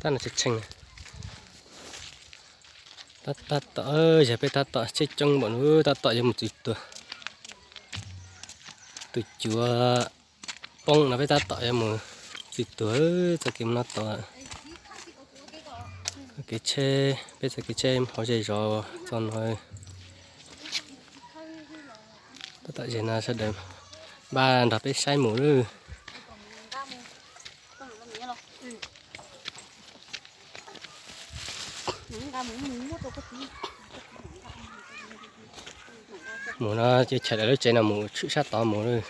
Tab no tshee tshee. Tab, tab tom, yog peb tab tom tsheb coob npaum no, tab tom yuav mus txwv tuag. Tus cuav poob no peb tab tom yuav mus txwv tuag, txoj kev mus no tod. Kev tsheb, peb txoj kev tsheb hauv zej zos txog no. Tab tom ze no sawv daws npaj nrog peb saib mus lawm. Mus no ces chaws daim lub tsev no mus tshwm sab tod mus lawm.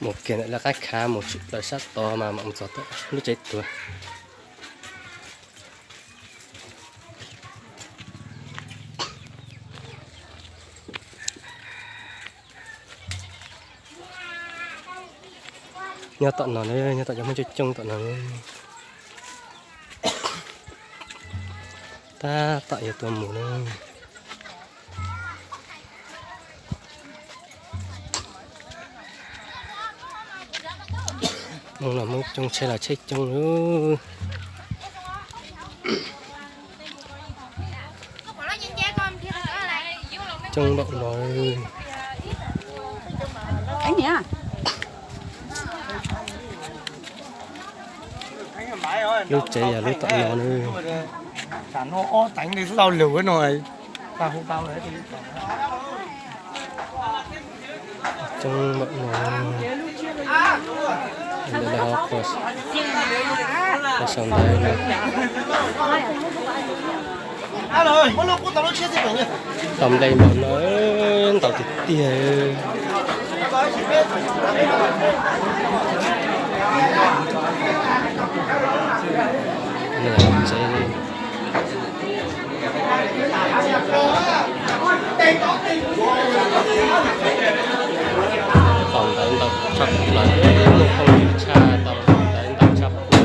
Mus kiag ntawm lawv qab khav mus tshwm plaws sab tod mas mam mus txog tom lub tsev tuag. Nyob tom no, nyob tom cov Hmoob coob coob tom no. Tab tom yuav tuaj mus na. Hmoob los Hmoob coob, tsheb los tsheb coob. Coob npaum no. Lub tsev yog lub tom no na. Coob npaum no. Ntawm no ho qhov sau ntawv no. Tau nplej npaum no, ntau tiag tiag. Tsev tau ntawv ntau tshaj plaws, muaj phooj ywg tshaj tau ntawv ntau tshaj plaws.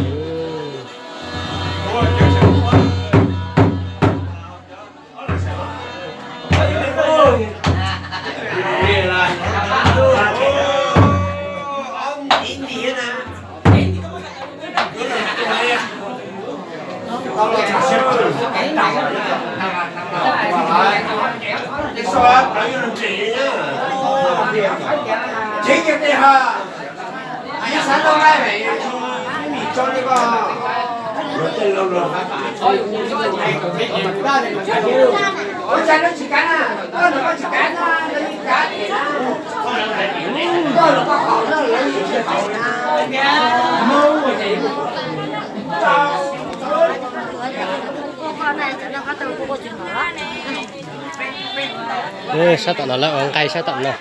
Sab tom no lawv ua nqaij sab tom no.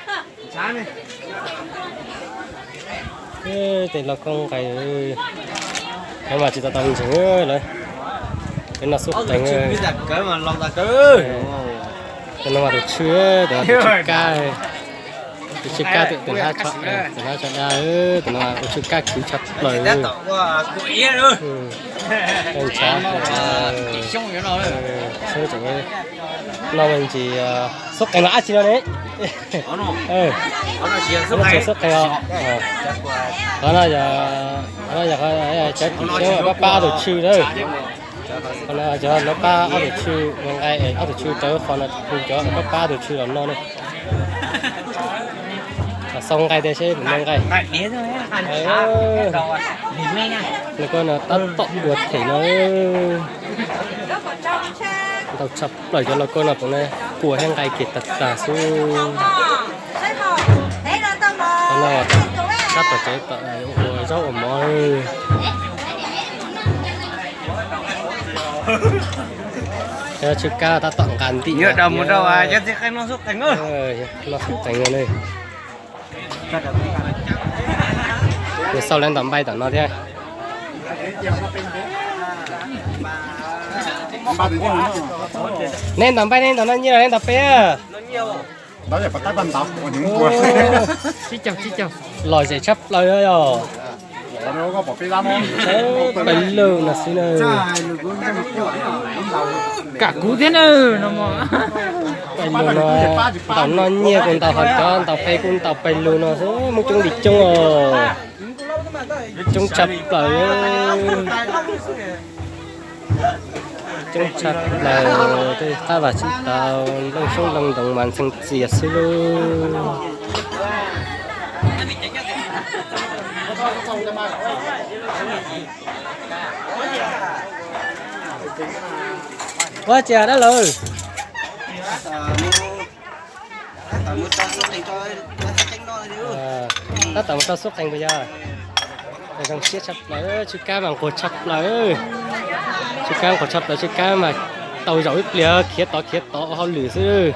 Tej lauj kaub nqaij, lawv mas tsis tau tau ntseeg lawm. Peb noj xub qees, tus no mas tus tshwj, tus no tus tshwj kab, tus tshwj kab tus hnab tsho, tus hnab tsho dab, tus no tus tshwj kab khwv tshaj plaws. Ntshav, xyoob tseem no me ntsis, xub qees los dab tsi no ne? Xub qees os. Qhov no yog, qhov no yog cov kis xyoob pab pab ob tug tshwj lawm. Qhov no cov lawv pab ob tug tshwj ua nqaij, ob tug tshwj rawv qhov no hu cov pab pab ob tug tshwj los noj ne. Xau nqaij tiag seb puas noj nqaij. Lauj kaub no tab tom ua them no. Ntau tshaj plaws cov lauj kaub no, puas noj, kua thiab nqaij kiag tag tag xwb. Qhov no sab tom tsev ua zaub ua mov. Cov tshwj kab tab tom nqa ntim, noj xub qees ne. Nws xauj lawv ntaus npaij tom no thiab. Neb ntaus npaij neb ntaus no nyiaj los neb ntaus peb? Lom zem tshaj plaws yog. Peb lug no xwb na. Kam kuv thiab na no. Peb lug no, ntaus noj nyiaj kuj ntaus, ho cov ntaus peb kuj ntaus peb lug no xwb, muaj coob li coob os. Coob tshaj plaws. Coob tshaj plaws, tej qab vam tsis tau, nplooj xyoob nplooj ntoos mas ntxhee txias xwb lauj. Ua cas dab laug? Tab tom mus rau xub qees puas yog? Zoo siab tshaj plaws, tsw kab mas nquag tshaj plaws. Tsw kab nquag tshaj plaws, tsw kab mas tau zaum ib pliag khiav tod khiav tod ua hauj lwm xwb.